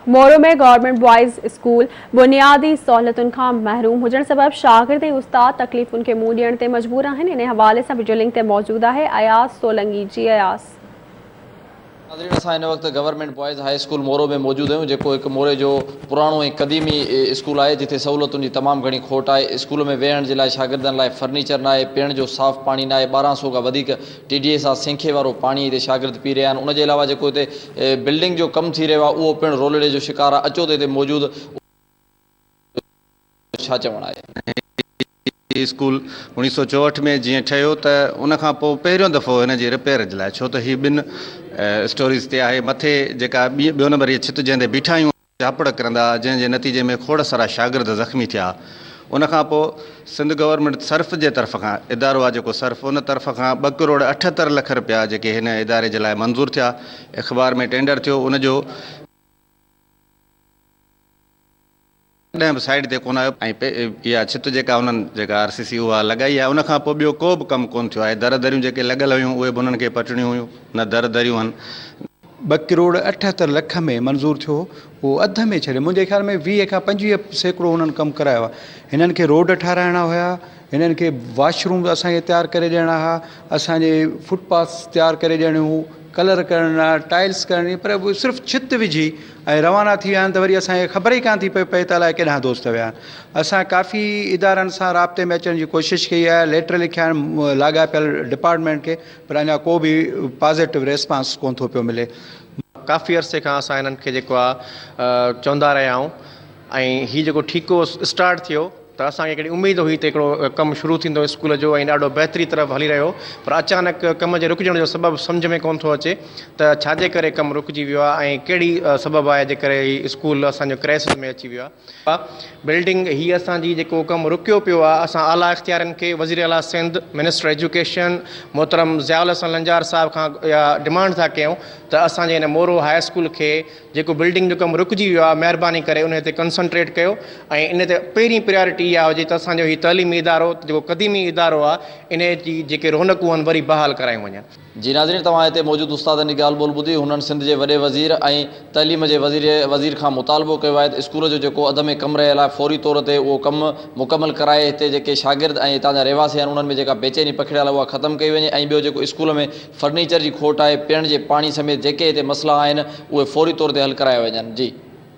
Moro ۾ government boys school بنيادي سهولتن کان محروم هجڻ سبب شاگرد ۽ استاد تڪليفن کي منهن ڏيڻ تي مجبور آهن انهي حوالي سان وڊيو لنڪ تي موجود آهي اياز سولنگي جي اياز. ناظرين اسان هن وقت government boys high school Moro ۾ موجود آهيون جيڪو هڪ موري جو پراڻو ۽ قديمي اسڪول آهي جتي سهولتن جي تمام گهڻي کوٽ آهي اسڪول ۾ ويهڻ جي لاء شاگردن لاء فرنيچر ناهي پيئڻ جو صاف پاڻي ناهي 12 سو کان وڌيڪ ٽي ڊي اي سان سينکي وارو پاڻي هتي شاگرد پي رهيا آهن ان جي علاوه جيڪو هتي بلڊنگ جو ڪم ٿي رهيو آهي اهو پڻ رولڙي جو شڪار آهي اچو ته هتي موجود ڇا چوڻ آهي. هي اسڪول 1964 ۾ جيئن ٺهيو ته ان کان پوء پهريون دفعو هن جي رپيئر جي لاء ڇو ته هي ٻن اسٽوريز تي آهي مٿي جيڪا ٻيو نمبر هي ڇت جنهن تي بيٺا آهيون جهاپڙ ڪرندا جنهن جي نتيجي ۾ کوڙ سارا شاگرد زخمي ٿيا ان کان پوء سنڌ گورنمينٽ صرف جي طرف کان ادارو آهي جيڪو صرف ان طرف کان ٻه ڪروڙ 78 لک رپيا جيڪي هن اداري جي لاء منظور ٿيا اخبار ۾ ٽينڊر ٿيو ان جو ڪڏهن به سائيڊ تي ڪونه آيو ۽ اها ڇت جيڪا انهن جيڪا آر سي سي اها لڳائي آهي ان کان پوء ٻيو ڪو به ڪم ڪونه ٿيو آهي در دريون جيڪي لڳل هيون اهي به انهن کي پٽڻيون هيون نه در دريون هن. ٻه ڪروڙ 78 لک ۾ منظور ٿيو هو اهو اڌ ۾ ڇڏي منهنجي خيال ۾ 20 کان 25% هنن ڪم ڪرايو آهي هنن کي روڊ ٺاراهڻا هيا هنن کي واش روم اسان کي تيار ڪري ڏيڻا هئا اسان جي فٽ پاٿس تيار ڪري ڏيڻيون هيون ڪلر ڪرڻا ٽائلس ڪرڻي پر اهي صرف ڇت وجهي ۽ روانا ٿي ويا آهن ته وري اسان کي خبر ئي ڪانه ٿي پئي پئي ته الائي ڪيڏانهن دوست ويا آهن اسان ڪافي ادارن سان رابطي ۾ اچڻ جي ڪوشش ڪئي آهي ليٽر لکيا آهن لاڳاپيل ڊپارٽمينٽ کي پر اڃا ڪو به پازيٽو ريسپانس ڪونه ٿو پيو ملي. ڪافي عرصي کان اسان هنن کي جيڪو آ چوندا رهيا آهيون ۽ هي جيڪو ٺيڪو اسٽارٽ ٿيو ته اسان کي هڪڙي اميد هئي ته هڪڙو ڪم شروع ٿيندو اسڪول جو ۽ ڏاڍو بهتري طرف هلي رهيو پر اچانڪ ڪم جي رڪجڻ جو سبب سمجهه ۾ ڪونه ٿو اچي ته ڇاجي ڪري ڪم رڪجي ويو آهي ۽ ڪهڙي سبب آهي جي ڪري هي اسڪول اسان جو ڪرائسس ۾ اچي ويو آهي. بلڊنگ هي اسان جي جيڪو ڪم رڪيو پيو آهي اسان اعليٰ اختيارين کي وزير اعليٰ سنڌ منسٽر ايجوڪيشن محترم ضياء الحسن لنجار صاحب کان اها ڊمانڊ ٿا ڪيون ته اسان جي هن مورو هاء اسڪول کي جيڪو بلڊنگ جو ڪم رڪجي ويو آهي مهرباني ڪري ان تي ڪنسنٽريٽ ڪيو ۽ ان تي پهرين پريارٽي اها هجي ته اسان جو هي تعليمي ادارو جيڪو قديمي ادارو آهي ان جي جيڪي رونقون آهن وري بحال ڪرايون وڃن. جي ناظرين توهان هتي موجود استادن جي ڳالهه ٻولهه ٻڌي هنن سنڌ جي وڏي وزير ۽ تعليم جي وزير وزير کان مطالبو ڪيو آهي ته اسڪول جو جيڪو اڌ ۾ ڪم رهيل آهي فوري طور تي اهو ڪم مڪمل ڪرائي هتي جيڪي شاگرد ۽ هتان جا رهواسي آهن انهن ۾ جيڪا بيچيني پکڙيل آهي اها ختم ڪئي وڃي ۽ ٻيو جيڪو اسڪول ۾ فرنيچر جي کوٽ آهي پيئڻ جي پاڻي سميت جيڪي هتي مسئلا آهن اهي فوري طور تي حل ڪرايا وڃن جي.